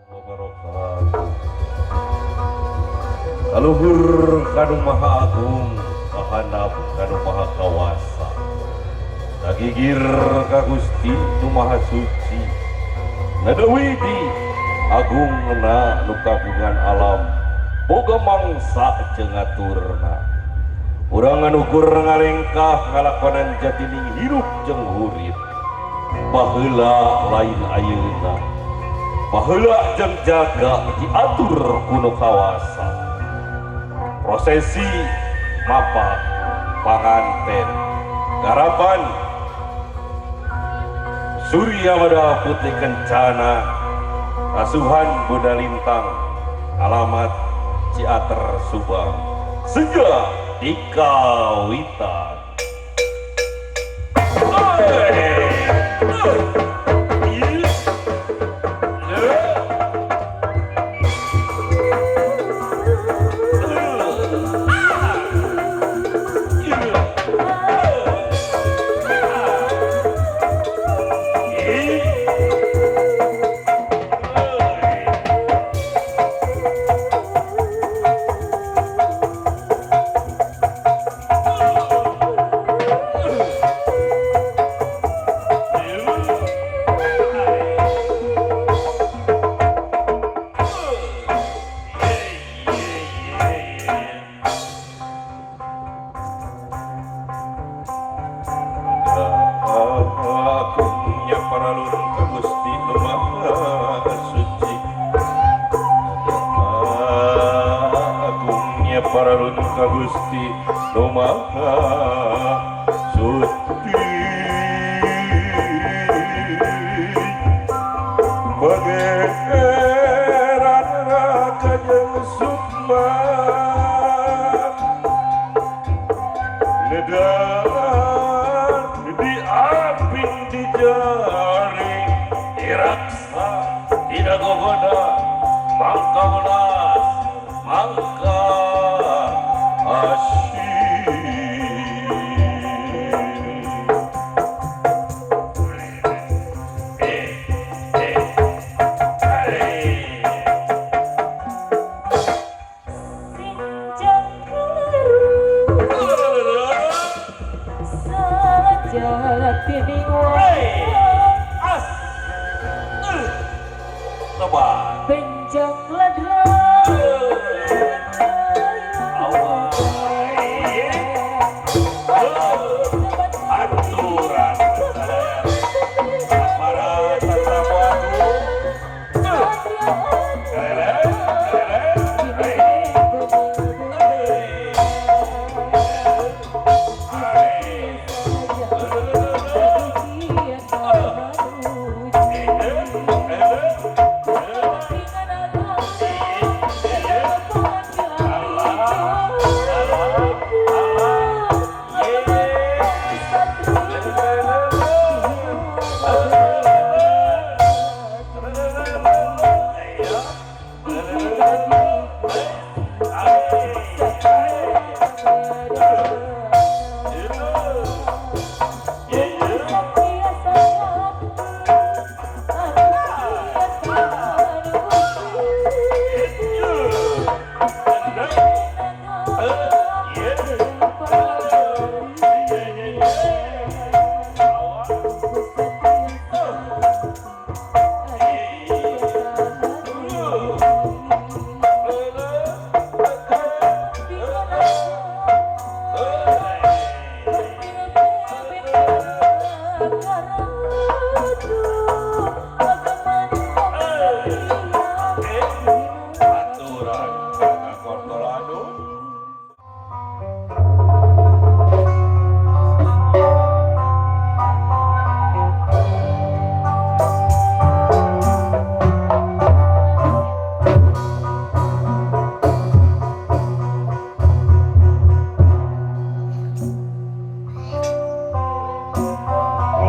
Wabarakatuh. Kaluhur kanu Maha Agung, kahandap kanu Maha Kawasa, kagigir ka Gusti nu Maha Suci, Nadawidi agungna nu kagungan alam, boga mangsa jeung ngaturna. Urang nganukur ngalengkah ngalakonan jatining hirup jeung hurip. Baheula lain ayeuna. Baheula jeung jaga diatur kuno kawasa. Prosesi mapak panganten garapan Surya Mada Putih Kencana Asuhan Bunda Lintang, alamat Ciater Subang, Senja di Kawitan. Agungnya paralun ka Gusti nu Maha Suci. Agungnya paralun ka Gusti nu Maha Suci. Pangeran Raka jeung Sukma Nedar diaping di jari diraksa tidak gogoda mangka welas mangka asyik. Sinjang keliru sajatining wong As lebat benjang ladra. Aturan para tatamu agung. Aturan kortorado.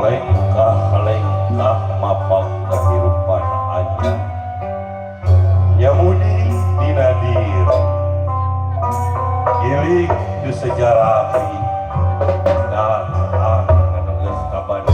Lengkah-lengkah mapak kehidupan anyar Yamudi dina diri giling di sejarah datang ngeus ka Bandung.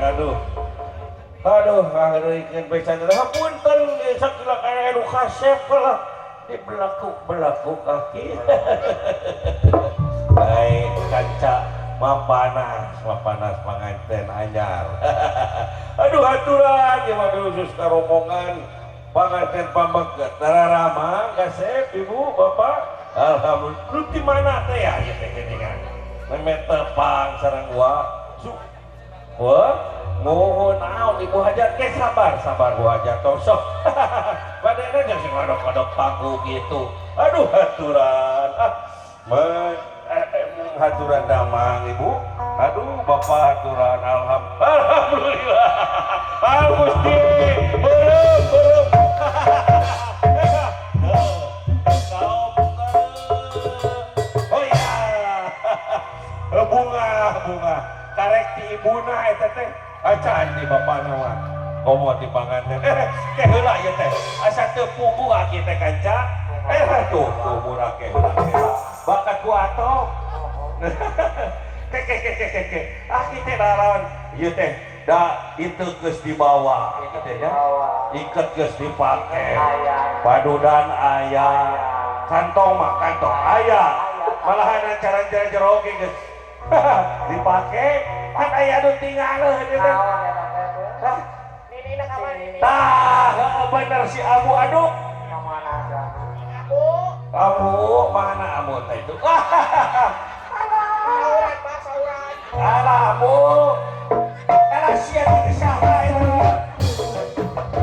Aduh. Aduh, ngaheureuikeun besan teh. Hapunten sakila aya nu kasep lah. Dibelakuk-belakuk kaki. Baik, kanca mapanas, mapanas panganten anyar. Aduh, aturan ieu mah khusus ka rombongan panganten pamegget. Tararama kasep ibu, bapak. Alhamdulillah. Lu di mana teh ya ieu teh geuningan? Meme tepang sareng wa. Wah, mohon naon Ibu Hajat ke sabar, sabar Bu Hajat tong sok. Badena jeung sing ngodok-ngodok pangku gitu. Aduh haturan. Ah, men haturan damang Ibu. Aduh Bapak haturan alhamdulillah. Ah Gusti, beureum beureum. Oh ya. Bunga bunga. Karek ti ibuna eta teh. Acan di bapana mah. Komo di panganten. Ke heula ieu teh. Asa teu puguh aki teh kanca. Tuh tuh murah ke heula ke. Bakat ku atok. Ke ke ke ke ke ke. Aki teh naraon ieu teh da itu geus dibawa gitu ya. Iket geus dipake. Padudan aya. Kantong mah kantong aya. Malahan acara jero ge geus dipake kan aya nu tinggaleuh ieu teh. Hah? Tah, heueuh bener si Abu aduh. Abu mana Abu teh itu? Alah Abu. Alah sia ti saha itu.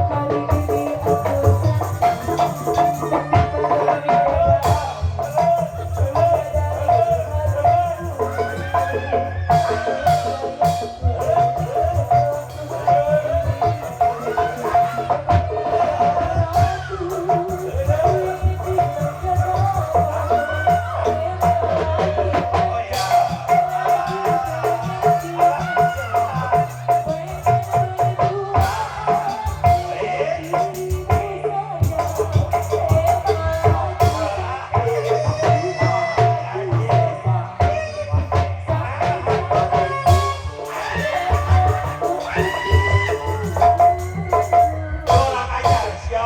Hari ini aku Oh ya. Kurang ajar sia.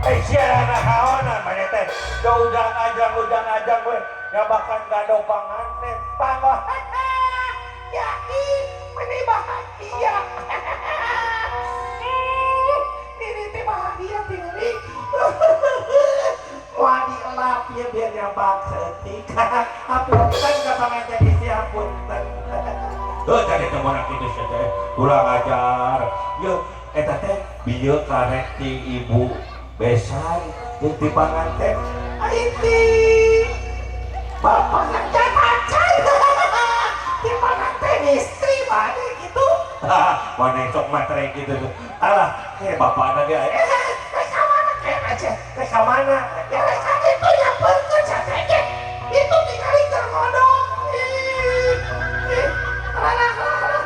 Eh sia nahaonan maneh teh. Da ujang ajang ujang ajang we nyabakan gado panganten. Panggo. Ya ih, meni bahagia. Ini teh bahagia tinggali. Wah dielap ya biar nyabak seetik. Hapunten ka panganten istri hapunten. Heuh tadi teh monak kitu sia teh. Kurang ajar. Yeuh eta teh bieu karek ti ibu besan jeung ti panganten. Ai ti bapak ngacan acan. Ti panganten istri mana gitu. Mana sok matre gitu tuh. Alah, kayak bapakna ge. Rek ka mana kayak aja. Rek ka mana? Ya rek ka kitu nyamperkeun saja. Itu tingali keur ngodok. Ih, ih, alah, alah, alah.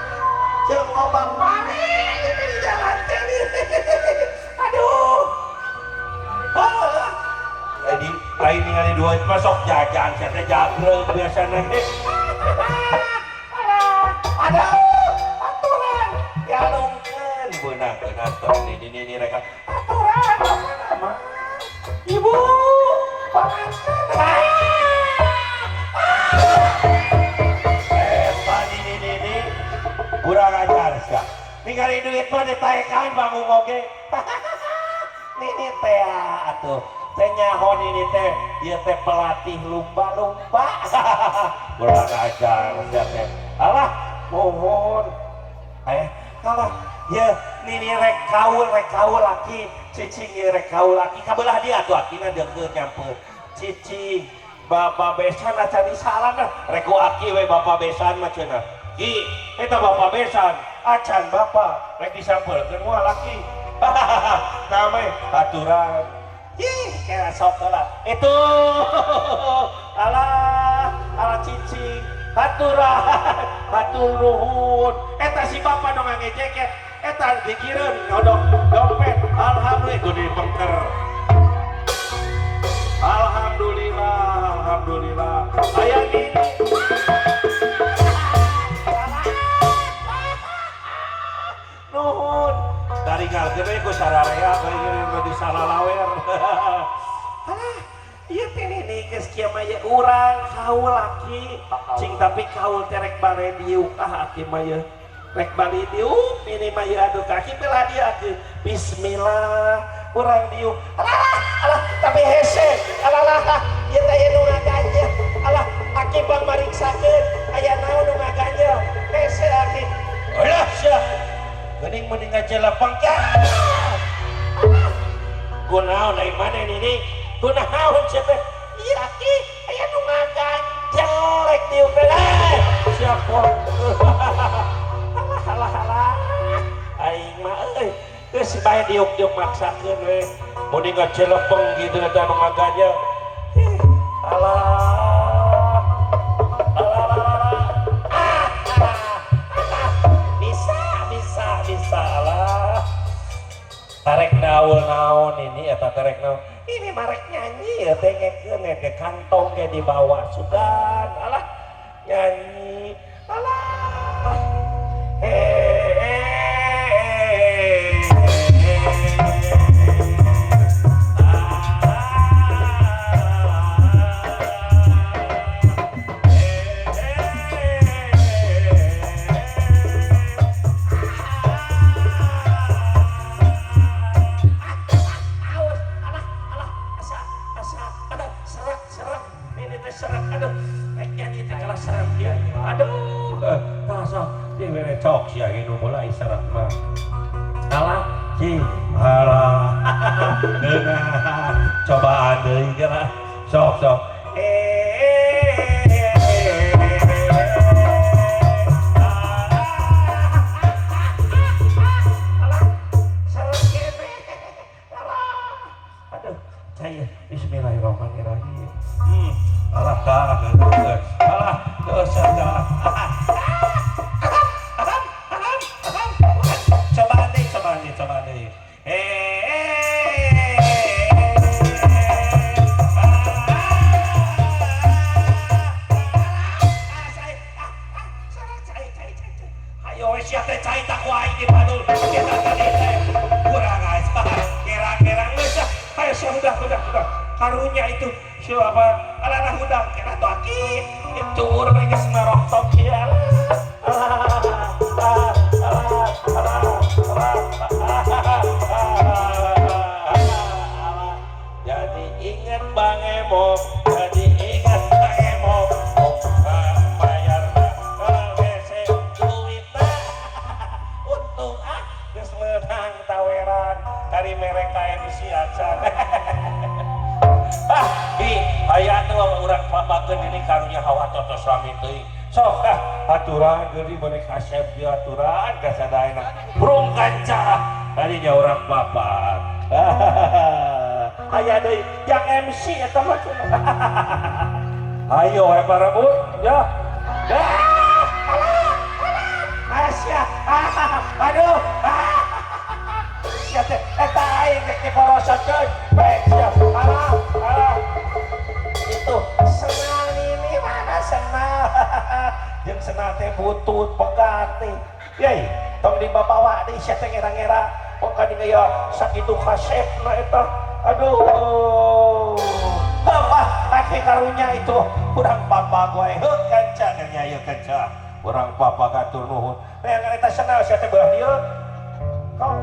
Jeung loba pare itu di jalan teh. Aduh. Ah. Jadi lain ningali dua masuk jajan sia teh jagreg biasana. Alah, aduh, aturan. Yalungkeun beunang-beunang teh di dieu di reka. Aturan apa nama? Ibu, panganten. Eta di di di kurang ajar sia. Ningali duit mah ditaekan bangun oge. Nini teh atuh. Teh nyaho nini teh ieu teh pelatih lumba-lumba. Kurang ajar sia teh. Alah, mohon. Kalah ya nini rek kaul laki cicing ieu rek kaul laki kabelah dia atuh akina deukeut nyamper. Cicing Bapak besan acan disaran lah rek ku aki we bapak besan mah cenah. Ki, eta bapak besan acan bapak rek disampeurkeun moal laki. Name aturan. Ih, kira sok heula. Itu alah, alah cicing aturan, hatur nuhun. Eta si bapak dong ngangge jaket, eta dikireun ngodok dompet. Alhamdulillah gede pengker. Alhamdulillah. Ini geus kieu mah ye urang kaul aki. Cing tapi kaul teh rek bare diuk ah aki mah ye. Rek bali diuk ini mah ye aduh kaki belah dia aki. Bismillah urang diuk. Alah alah tapi hese. Alah alah ieu teh nu ngaganjel. Alah aki bang mariksakeun aya naon nu ngaganjel. Hese aki. Alah sia. Geuning mending ngajelepeng ka. Kunaon ai maneh nini? Kunaon sia teh? Ieu aki aya nu ngaganjel rek diuk teh. Sia kok. Alah alah alah. Aing mah euy. Geus bae diuk-diuk maksakeun we. Mending ngajelepeng kitu eta nu ngaganjel. Alah. Alah alah. Ah, ah, bisa bisa bisa alah. Tarek naon naon ini eta tarek naon. Ini marek nyanyi ya tengekeun ke kantong ge dibawa sugan. Alah nyanyi. Alah. Awas, alah, alah, asa, asa, aduh, serak, serak, ini teh serak, aduh, rek nyanyi teh kalah serak ya, aduh, tah sok, dibere cok sia nu mulai serak mah, alah, ci, alah, geunah, cobaan deui geura, sok sok, alah, serak kene, alah, aduh, saya Bismillahirrahmanirrahim. Alah tah, alah, dosa dah. Cobaan deh, cobaan deh, cobaan deh. Ayo sia teh cai tak ku aing dipadul. Kita tadi teh kurang aja. Kira-kira geus ah. Ayo sia udah udah udah. Karunya itu siapa? Alah alah udah kira tuh aki. Itu urang geus maroktok ieu. Alah alah alah alah alah alah. Jadi ingat Bang Emo, jadi ingat Bang Emo. Bayar hese duitna. Untung ah geus meunang taweran kari mereka MC acan. Ah, di aya tuh urang papakeun ini karunya hawa tos rame teuing. Sok ah aturan geuning meuni kasep di aturan ka sadayana. Burung kanca tadinya urang papat. Aya deui yang MC eta mah cenah. Ayo we parebut ya. Ah, alah, alah. Asia, aduh. Sia teh eta aing rek diporosotkeun. Baik sia. Alah, alah. Itu senal ini mana senal. Jeung senal teh butut pegat teh. Yey, tong dibabawa deui sia teh ngera-ngera. Pokoknya gaya sakitu kasepna eta. Aduh. Apa kaki karunya itu urang papa gue heuh kanca nya ieu kanca. Urang papa katur nuhun. Neangan eta senal sia teh belah dieu. Kau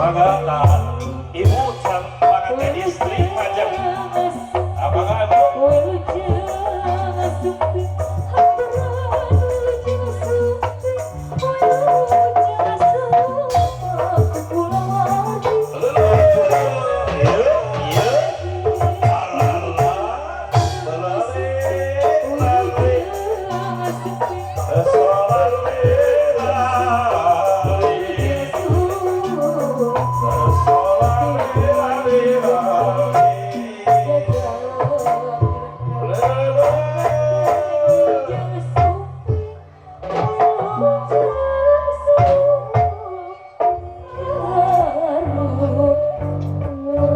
Mangga ka ibu sang panganten istri majeng. Mangga, Ibu. Wilujeng Sumping, hatur wilujeng sumping, wilujeng sumping kulawargi. Ieu ieu alalala lale lale Wilujeng sumping, solale lale solale lale lale lale. Wilujeng sumping, wilujeng sumping, Garut.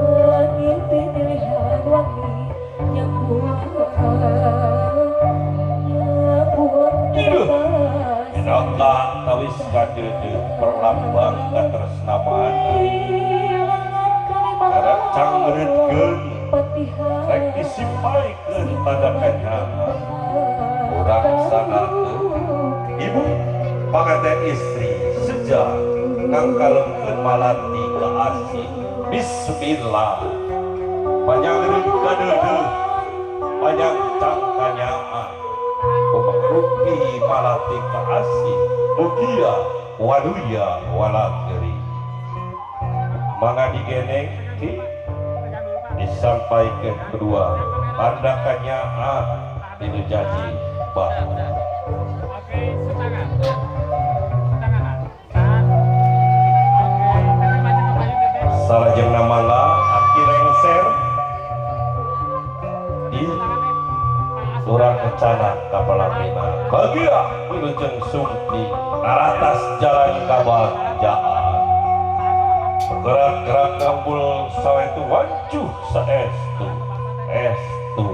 Wangi pilihan wangi nyapuan nyapuan. Iduh. Edoka tawis kadeudeuh perlambang katresnaman. Karek cangreutkeun rek disimpaikeun tanda kanyaah. Urang sanggakeun ibu panganten istri seja ngangkalemkeun malati kaasih. Bismillah. Panyangreut kadeudeuh panjang cang kanyaah. Kumaha malati kaasih mugia waduya walakeri. Mangga digeneng ki disampaikan kedua tanda kanyaah dinu janji bahwa Oke, setangan. Setangan. Oke, teteh maju ke payung, teteh. Salajengna mangga aki lengser di Setangan, teh. urang kencana ka pelaminan. Bagia wilujeng sumping naratas jalan kabagjaan. Gerak-gerak ngambul sawetu wancuh saestu estu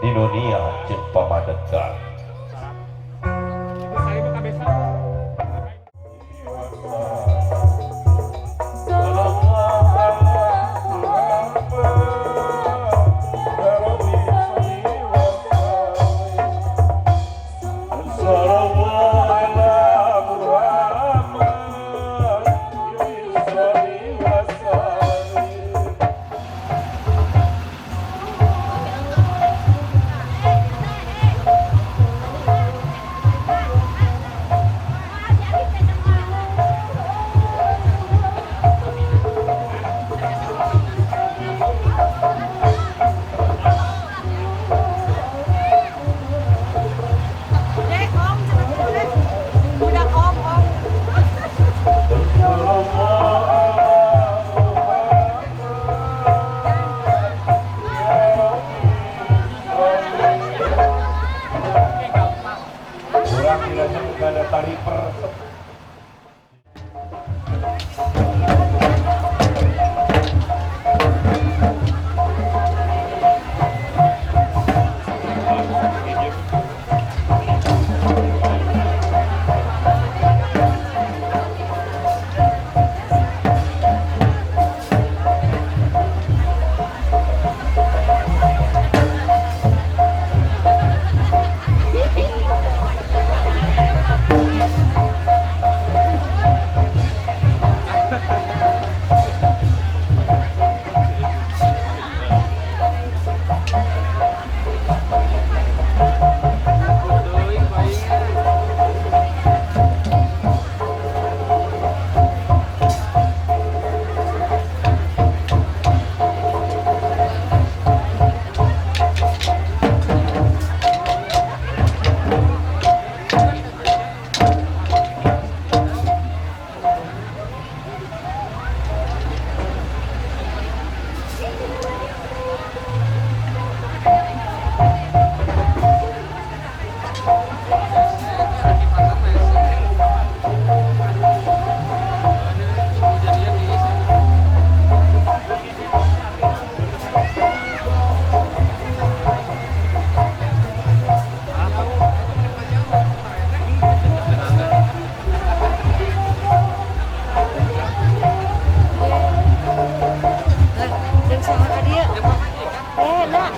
di dunia jeung pamadegan. Ibu saya, ibu kabesan. Dek, om, cepet gitu, Dek. Udah, om, om. Urang dilajeng kana tari persep. Jeung saha ka dieu? Eh, nak.